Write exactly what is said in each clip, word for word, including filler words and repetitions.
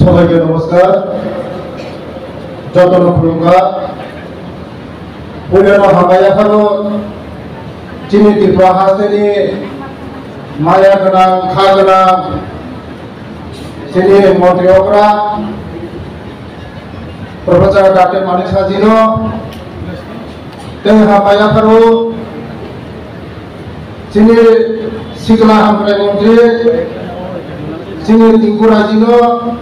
Sobhaikhe namaskar. Jotono khulumkha. Puilano hambai yapharo chini Tripura hasteni maya gwnang, kha gwnang chini montri okra Professor Doctor Manik Saha jino tei hambai yapharo chini sikla hamkrai montri chini Tinku Raji no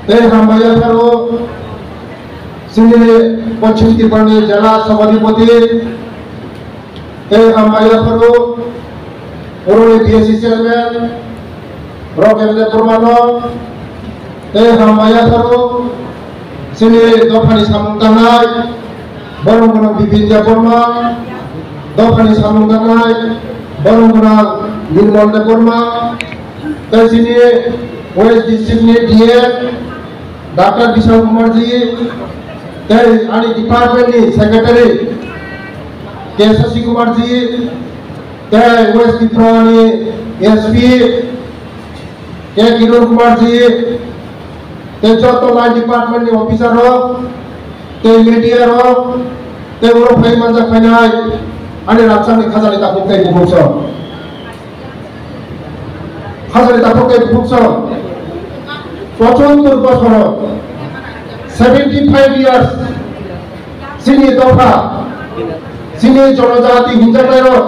tei hambai yapharo chini Poschim Tripura ni jela sabhapati tei hambai yapharo oro ni B S C chairman Rogendra Debbarma no tei hambai yapharo chini dophani samung tangnai borok gwnang Bipin Debbarma, dophani samung tangnai borok gwnang Nirmal Debbarma, tei chini West District ni D M Doctor Bishal Kumar ji, tei ani department ni secretary K Shashi Kumar ji, tei West Tripura ni S P K Kiran Kumar ji, tei joto line department ni officer rok, tei media rok, tei oro phai manjak phainai ani rangchak ni khajani takhuk tei bukhuk song. Khajani takhuk tei bukhuk song. Pochottor bosoro, seventy five years, chini dopha, chini jonojati hinjaknairok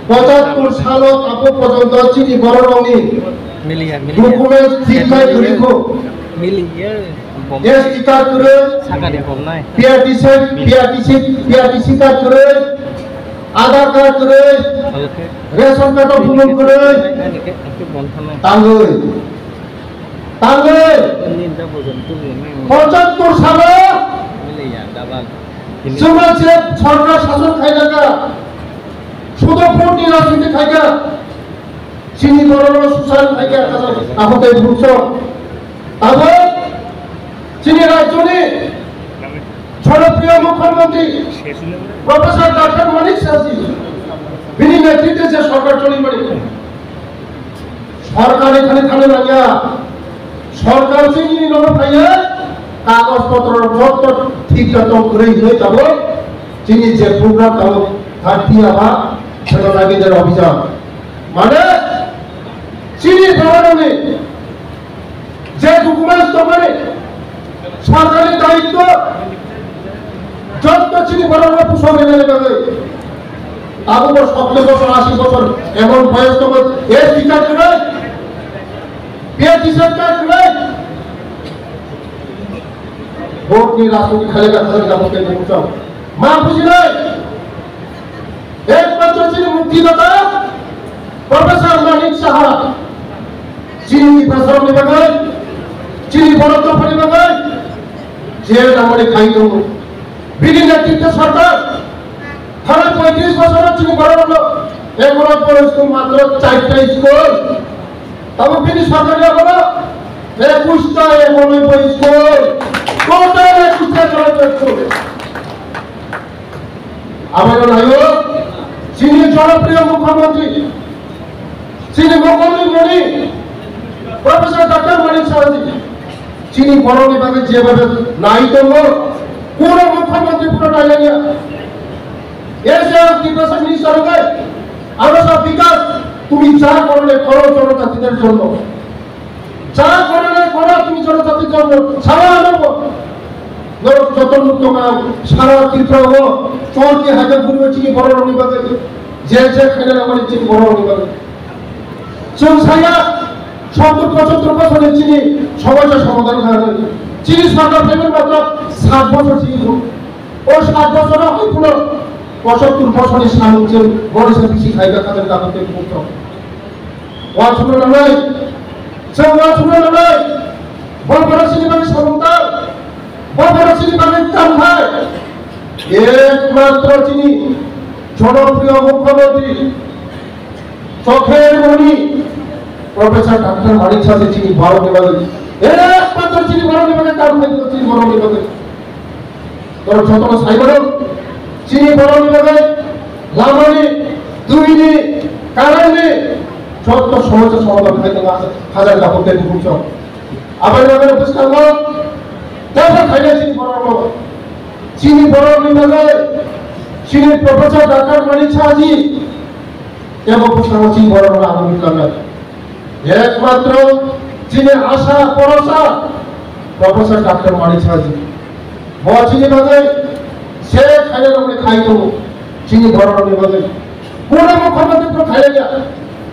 pochattor salo abo porjonto chini bororokni Miliya, miliya. Documents thik khai kwrwi kho. Miliya. S T card kwrwi, Sakani bomnai. P R T C, P R T C, P R T C card kwrwi, Aadhaar card kwrwi, Okay. Ration card o bumung kwrwi. Ani ke, ani ke bomthanai. Tangwi. Tangwi. Ninda bojon tu bomnai. Pochattor salo. Miliya, double. Chwngno je sorkar sason khaijak kha, sudo vote ni rajniti khaikha, chini borok no susan khaikha, kasa takhuk tei bukhuk song. Abo chini rajyoni jonopriyo mukhyamantri Professor Doctor Manik Saha ji, bini netritwe je sorkar choli mani. Sorkar ni thani thani langya. Sorkar chini nogo phaiya, kagoj potro jotto thik jotto kwrwi hinwi tabuk chini je program tabuk thirty aba Chhato Nagender Abhijan. Mane chini bororokni je documents tongmani, sorkarni daitto, jotto chini borokno pusok rwnani bagwi. Tabukbo sottor bosor, ashi bosor emon boyos tongo, S T card kwrwi, P R T C card kwrwi. Vote ni rajniti khailai kha thani tabuk tei bukchang. Ma bujinai? Ekmatro chini muktidata Professor Manik Saha, chini Tiprasarokni bagwi, chini borok dophani bagwi je nangmani khai tongo. Bini netritwe sorkar thanai poitris bosoro chini bororokno ekhoro pore school matro charta school. Tamo bini sorkar ni amolo ekushta ekonoi school, total ekushta ekonoi school. Aboni ulo chini jonopriyo mukhyamantri, chini mokolni moni Professor Doctor Manik Saha ji, chini borokni bagwi jebabe nai tongo, kuno mukhyamantri phano nailaiya. As a Tiprasa minister hokai, amasa bikas, tumi ja korone koro jonojatiter jonno. Ja korone koro tumi jonojati jonno, sara ano bo. Norok joto nuk tongo ang, sara Tripura o, chorki hajar guribo chini bororokni bagwi, je je khaina nangmani chini bororokni bagwi. Chwng saya, sottor pochottor bosorni chini somosya somadhan khainani. Chini sorkar phaimani matro sat bosor simi thung. O sat bosoro hai phano pochottor bosorni samung chwng borisa bisi khaika khatar dakhor tei bukto. Uansukna nangnai, chwng uansukna nangnai. Bo borok chini bagwi samung tang, bo borok chini bagwi tang khai. Ekmatro chini jonopriyo mukhyamantri Chokher moni Professor Doctor Manik Saha se chini borokni bagwi. Ekmatro chini borokni bagwi kam khai chini borokni bagwi. Norok jotono sai mano chini borokni bagwi lamani, duini, currentni joto somosya somadhan khai tongo hajar dakhor tei bukhuk song. Aboni bagwi bwskango teibo khaina chini borokno, chini borokni bagwi chini Professor Doctor Manik Saha ji teibo bwskango chini borokno aboni bagwi. Ekmatro chini asa borosa Professor Doctor Manik Saha ji. Bo chini bagwi se khaina rokni khai tongo, chini borok rokni bagwi. Kunu mukhyamantri bo khaina ya.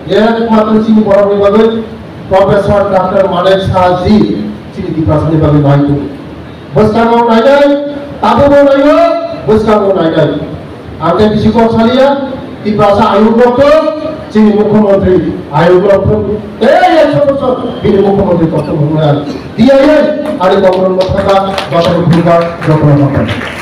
Ekmatro chini borok rokni bagwi Professor Doctor Manik Saha ji chini Tiprasani bagwi nai tongo. Bwskango nainai, tabukbo naio, bwskango nainai. Ang tei bisi kok saliya, Tiprasa ayuk rok to, chini mukhyamantri ayuk rok to, tei ekso bosor bini mukhyamantri kokto hwnwi ang tiyaya, ani kokno mwthangkha, jotono phunukha, jotono hambai.